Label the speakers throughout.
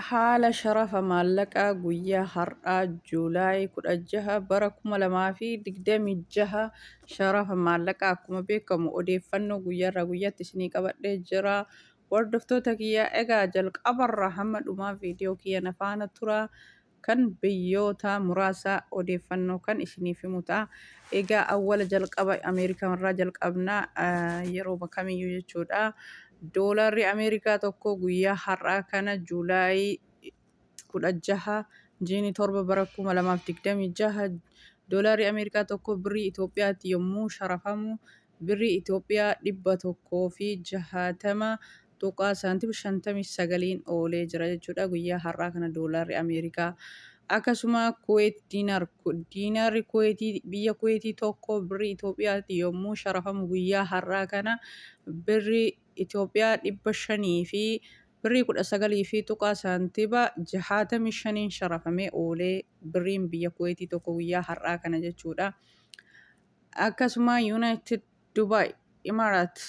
Speaker 1: Haala sharafa maallaqaa guyyaa har'aa Juulaay 16 bara 2026. Sharafa maallaqaa akkuma beekamu odeeffannoo guyyaarraa guyyaatti isinii qabadhee jira. Hordoftoota kiyya, egaa jalqabarraa hamma dhumaa viidiyoo kiyya na faana tura. Kan biyyoota muraasa odeeffannoo kan isiniif himu ta'a. Egaa awwala jalqaba Ameerikaa irraa jalqabna, yeroo kamiyyuu jechuudha. Doolaarri Ameerikaa tokko guyyaa har'aa kana Juulaayii 16 jiini 7 bara 2026, doolaarri Ameerikaa tokko birrii Itoophiyaatti yommuu sharafamu birrii Itoophiyaa 160 tuqaa saantima 59n oolee jira jechuudha guyyaa har'aa kana doolaarri Ameerikaa. Akkasuma Kuweet diinaar, diinaarri Kuweetii biyya Kuweetii tokko birrii Itoophiyaatti yommuu sharafamu guyyaa har'aa kana birrii Itoophiyaa 500 fi birrii 19 fi tuqaa saantiba 65n sharafamee oolee birriin biyya Kuweetii tokko guyyaa har'aa kana jechuudha. Akkasuma United Dubai Emiraat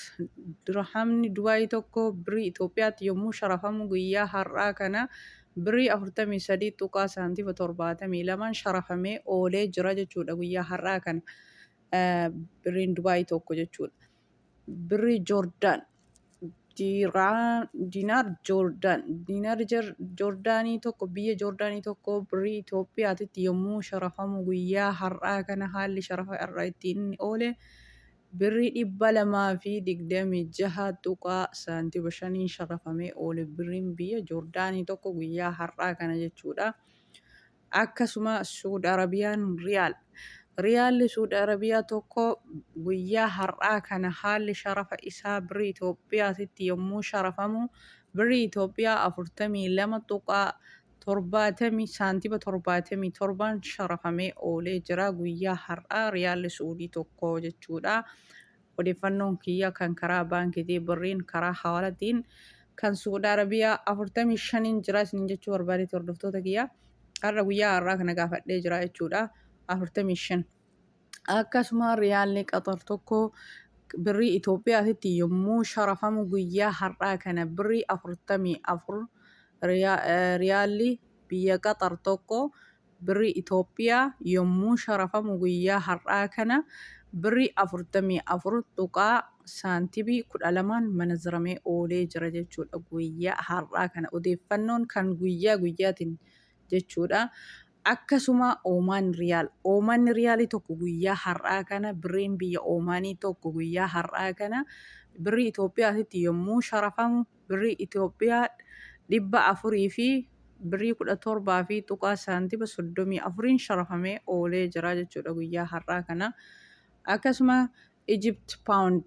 Speaker 1: dirhamni Dubaay tokko birrii Itoophiyaatti yommuu sharafamu guyyaa har'aa kana birrii 43 tuqaa saantiba 72n sharafamee oolee jira jechuudha guyyaa har'aa kana birriin Dubaay tokko jechuudha. Birrii Joordaan, diinaar Joordaan, diinaarri Joordaanii tokko biyya Joordaanii tokko birrii Itoophiyaatti yommuu sharafamu guyyaa har'aa kana haalli sharafa irra ittiin inni oole birrii 226 tuqaa saantiba 5n sharafamee oole birriin biyya Joordaanii tokko guyyaa har'aa kana jechuudha. Akkasuma Suud Arabiyaan riyaal. Riyaalli Suud Arabiyaa tokko guyyaa har'aa kana haalli sharafa isaa birrii Itoophiyaatti yommuu sharafamu birrii Itoophiyaa 42 tuqaa 70 saantiba 77n sharafamee oolee jira guyyaa har'aa riyaalli Suudii tokko jechuudha. Odeeffannoon kiyya kan karaa baankiitii, birriin karaa hawalatiin kan Suud Arabiyaa 45n jira isiniin jechuu barbaadeeti, hordoftoota kiyya. Har'a guyyaa har'aa kana gaafadhee jira jechuudha. 45. Akkasuma riyaalli Qaxar tokko birrii Itoophiyaatti yommuu sharafamu guyyaa har'aa kana birrii 44, riyaalli biyya Qaxar tokko birrii Itoophiyaa yommuu sharafamu guyyaa har'aa kana birrii 44 tuqaa saantibii 12n manaziramee oolee jira jechuudha guyyaa har'aa kana, odeeffannoon kan guyyaa guyyaatiin jechuudha. Akkasuma Oomaan riyaal, Oomaan riyaalii tokko guyyaa har'aa kana birriin biyya Oomaanii tokko guyyaa har'aa kana birrii Itoophiyaatti yommuu sharafamu birrii Itoophiyaa 400 fi birrii 17 fi tuqaa saantiba 34n sharafamee oolee jira jechuudha guyyaa har'aa kana. Akkasuma Egypt pound,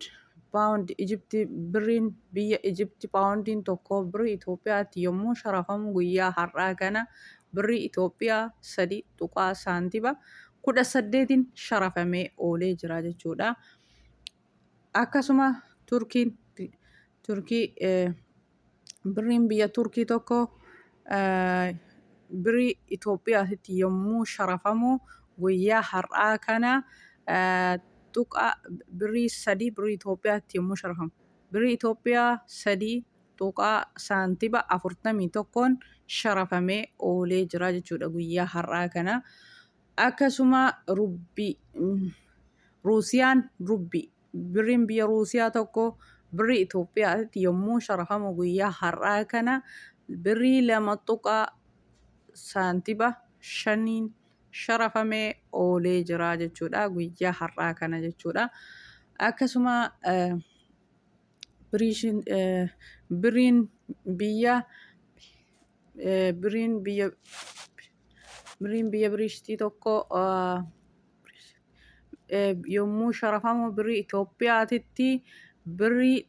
Speaker 1: pound Egypt, birriin biyya Egypt paawundiin tokko birrii Itoophiyaatti yommuu sharafamu guyyaa har'aa kana birrii Itoophiyaa 3 tuqaa saantiba 18n sharafamee oolee jira jechuudha. Akkasuma Turkiin, Turkii, birriin biyya Turkii tokko birrii Itoophiyaatti yommuu sharafamu guyyaa har'aa kana tuqaa birrii 3 birrii Itoophiyaatti yommuu sharafamu birrii Itoophiyaa 3 tuqaa saantiba 41n sharafamee oolee jira jechuudha guyyaa har'aa kana. Akkasuma rubbii Ruusiyaan rubbii, birriin biyya Ruusiyaa tokko birrii Itoophiyaatti yommuu sharafamu guyyaa har'aa kana birrii 2 tuqaa saantiba 5n sharafamee oolee jira jechuudha guyyaa har'aa kana jechuudha. Akkasuma birriin biyya Biriishtii tokko yommuu sharafamu birrii Itoophiyaatitti birrii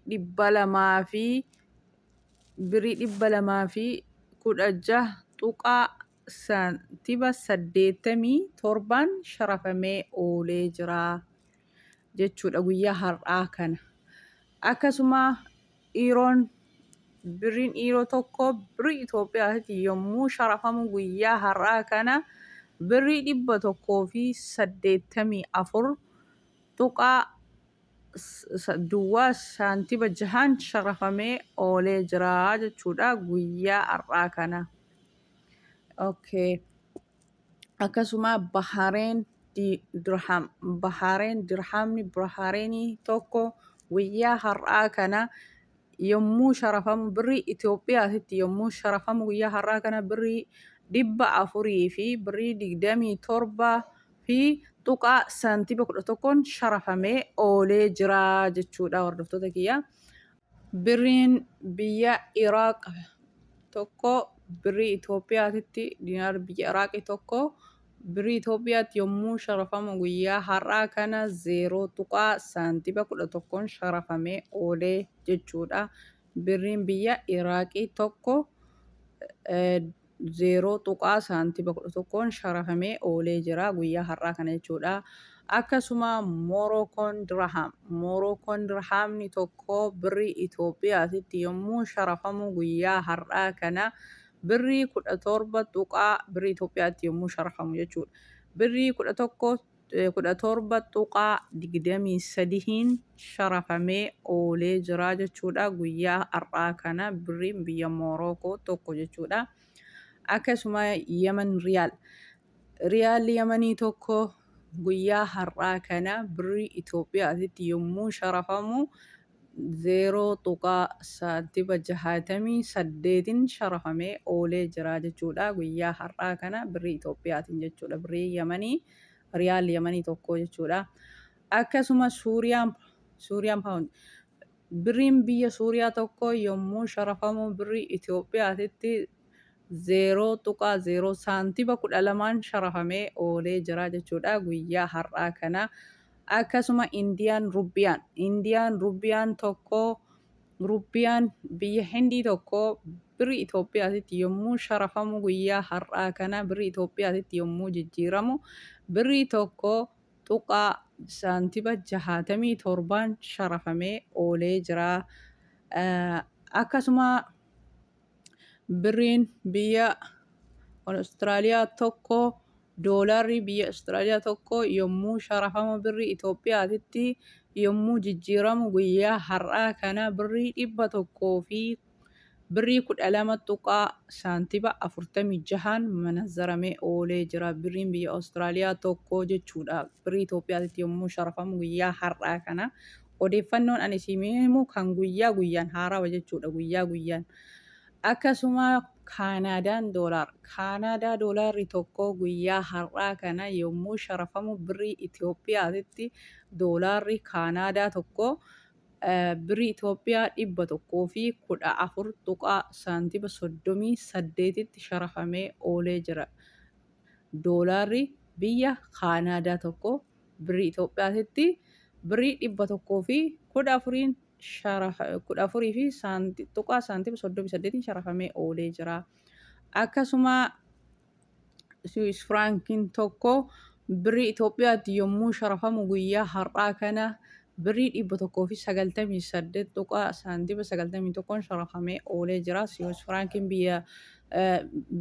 Speaker 1: 216.87n sharafamee oolee jira jechuudha guyyaa har'aa kana. Akkasuma Iiroon, birriin iiroo tokko birrii Itoophiyaatti yommuu sharafamu guyyaa har'aa kana birrii 184 tuqaa duwwaa saantiba 6n sharafamee oolee jira jechuudha guyyaa har'aa kana. Okay. Akkasuma Bahareen dirham, Bahareen dirhamni Bahareenii tokko guyyaa har'aa kana yommuu sharafamu birrii Itoophiyaatti yommuu sharafamu guyyaa har'aa kana birrii 427 fi tuqaa saantiba 11n sharafamee oolee jira jechuudha, hordoftoota kiyya. Birriin biyya Iraaq tokko birrii Itoophiyaatti, diinaar biyya Iraaqii tokko birrii Itoophiyaatti yommuu sharafamu guyyaa har'aa kana 0 tuqaa saantiba 11n sharafamee oolee jechuudha. Birriin biyya Iraaqii tokko 0 tuqaa saantiba 11n sharafamee oolee jira guyyaa har'aa kana jechuudha. Akkasuma Morookoon dirham, Morookoon dirhamni tokko birrii Itoophiyaatti yommuu sharafamu guyyaa har'aa kana birrii 17 tuqaa, birrii Itoophiyaatti yommuu sharafamu jechuudha. Birrii 11, 17.23n sharafamee oolee jira jechuudha guyyaa har'aa kana birriin biyya Morookoo tokko jechuudha. Akkasuma Yemen riyaal. Riyaalli Yemanii tokko guyyaa har'aa kana birrii Itoophiyaatti yommuu sharafamu 0 tuqaa saantiba 68n sharafamee oolee jira jechuudha guyyaa har'aa kana birrii Itoophiyaatiin jechuudha. Birrii Yemanii, riyaalli Yemanii tokko jechuudha. Akkasuma Suuriyaan pound, birriin biyya Suuriyaa tokko yommuu sharafamu birrii Itoophiyaatti 0 tuqaa 0 saantiba 12n sharafamee oolee jira jechuudha guyyaa har'aa kana. Akkasuma Indiyaan rubbiyaan, Indiyaan rubbiyaan tokko, rubbiyaan biyya Hindii tokko birrii Itoophiyaatti yommuu sharafamu guyyaa har'aa kana birrii Itoophiyaatti yommuu jijjiiramu birrii 1 tuqaa saantiba 67n sharafamee oolee jira. Akkasuma birriin biyya Awustiraaliyaa tokko, doolaarri biyya Awustiraaliyaa tokko yommuu sharafamu birrii Itoophiyaatti yommuu jijjiiramu guyyaa har'aa kana birrii 100 fi birrii 12 tuqaa saantiba 46n manazzaramee oolee jira. Birriin biyya Awustiraaliyaa tokko jechuudha. Birrii Itoophiyaatti yommuu sharafamu guyyaa har'aa kana, odeeffannoon ani isin himu kan guyyaa guyyaan haarawa jechuudha, guyyaa guyyaan. Akkasuma Kaanaadaan doolaar, Kaanaadaa doolaarri tokko guyyaa har'aa kana yommuu sharafamu birrii Itoophiyaatti doolaarri Kaanaadaa tokko birrii Itoophiyaa 114 tuqaa saantiba 38tti sharafamee oolee jira. Doolaarri biyya Kaanaadaa tokko birrii Itoophiyaatti birrii 114n, 14 fi tuqaa saantiba 38n sharafamee oolee jira. Akkasuma Swiss Frankiin tokko birrii Itoophiyaatti yommuu sharafamu guyyaa har'aa kana birrii 198 tuqaa saantiba 91n sharafamee oolee jira. Swiss Frankiin biyya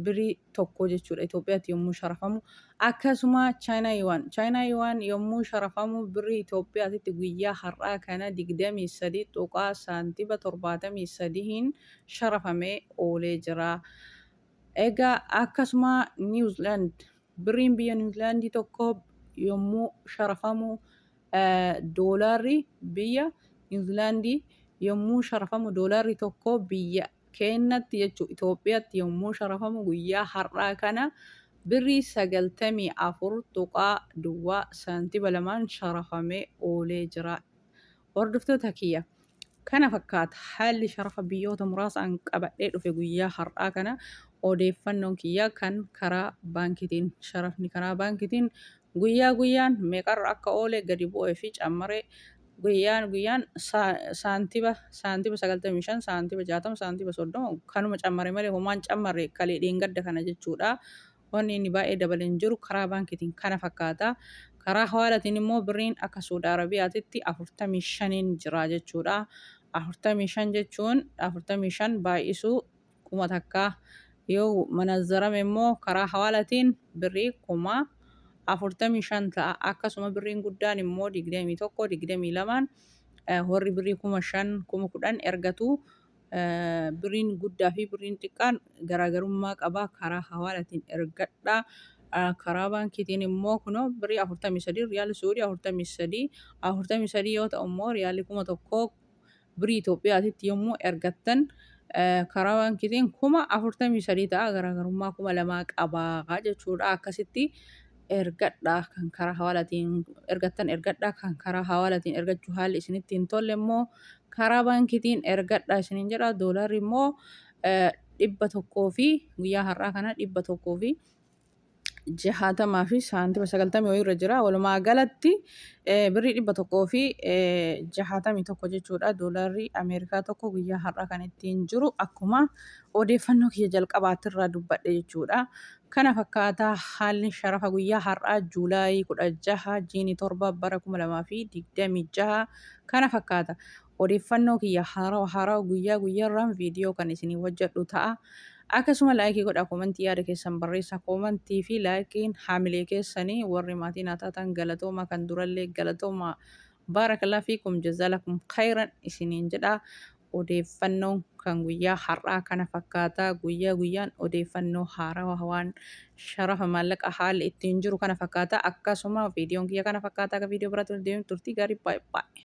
Speaker 1: birrii tokko jechuudha Itoophiyaatti yommuu sharafamu. Akkasuma Chaayinaa Yuwaan, Chaayinaa Yuwaan yommuu sharafamu birrii Itoophiyaatti guyyaa har'aa kana 23 tuqaa saantiba 73n sharafamee oolee jira. Egaa akkasuma Niwuzilaand, birriin biyya Niwuzilaandii tokko yommuu sharafamu, doolaarri biyya Niwuzilaandii yommuu sharafamu, doolaarri tokko biyya keenyatti jechuudha, Itoophiyaatti yommuu sharafamu guyyaa har'aa kana birrii 94 tuqaa duwwaa saantiba 2n sharafamee oolee jira. Hordoftoota kiyya, kana fakkaata haalli sharafa biyyoota muraasaan qabadhee dhufe guyyaa har'aa kana. Odeeffannoon kiyya kan karaa baankiitiin, sharafni karaa baankiitiin guyyaa guyyaan meeqarra akka oole, gadi bu'ee fi cammaree, guyyaan guyyaan saantiba 95, saantiba 60, saantiba 30 kanuma cammare malee homaan cammarre kalee dheengadda kana jechuudha. Wanni inni baay'ee dabale hin jiru karaa baankiitiin kana fakkaata. Karaa hawaalatiin immoo birriin akka Suudi Arabiyaatitti 45n jira jechuudha. 45 jechuun 45 baay'isuu 1000 yoo manazzarame immoo karaa hawaalatiin birrii 45,000 ta'a. Akkasuma birriin guddaan immoo 21, 22n warri birrii 5,000, 10,000 ergatu. Birriin guddaa fi birriin xiqqaan garaagarummaa qaba. Karaa hawaalatiin ergadhaa. Karaa baankiitiin immoo kunoo birrii 43, riyaalli Suudii 43, 43 yoo ta'u immoo riyaalli 1000 birrii Itoophiyaatitti yommuu ergattan karaa baankiitiin 43,000 ta'a, garaagarummaa 2000 qabaa jechuudha. Akkasitti ergadhaa. Kan karaa hawaalatiin ergattan ergadhaa, kan karaa hawaalatiin ergachuu haalli isinitti hin tolle immoo karaa baankiitiin ergadhaa isiniin jedha. Doolaarri immoo 100 fi guyyaa har'aa kana 160 fi saantima 90 wayii irra jira. Walumaa galatti birrii 161 jechuudha. Doolaarri Ameerikaa tokko guyyaa har'aa kan ittiin jiru akkuma odeeffannoo kiyya jalqabaatirraa dubbadhe jechuudha. Kana fakkaataa haalli sharafa guyyaa har'aa Juulaayii 16 jiini 7 bara 2026 kana fakkaata. Odeeffannoo kiyya haarawa haarawa guyyaa guyyaarraan viidiyoo kan isinii hojjedhu ta'a. Akkasuma like godhaa, comment yaada keessan barreessaa. Comment fi likeiin haamilee keessanii. Warri maatii naa taatan galatooma, kan durallee galatooma. Baarakalaa fiikum, jazalakum khayran isiniin jedha. Odeeffannoon kan guyyaa har'aa kana fakkaata. Guyyaa guyyaan odeeffannoo haarawa waan sharafa maallaqa haalli ittiin jiru kana fakkaata. Akkasuma viidiyoon kiyya kana fakkaata. Akka viidiyoo biraatti deemu turtii gaarii, baay'ee baay'ee.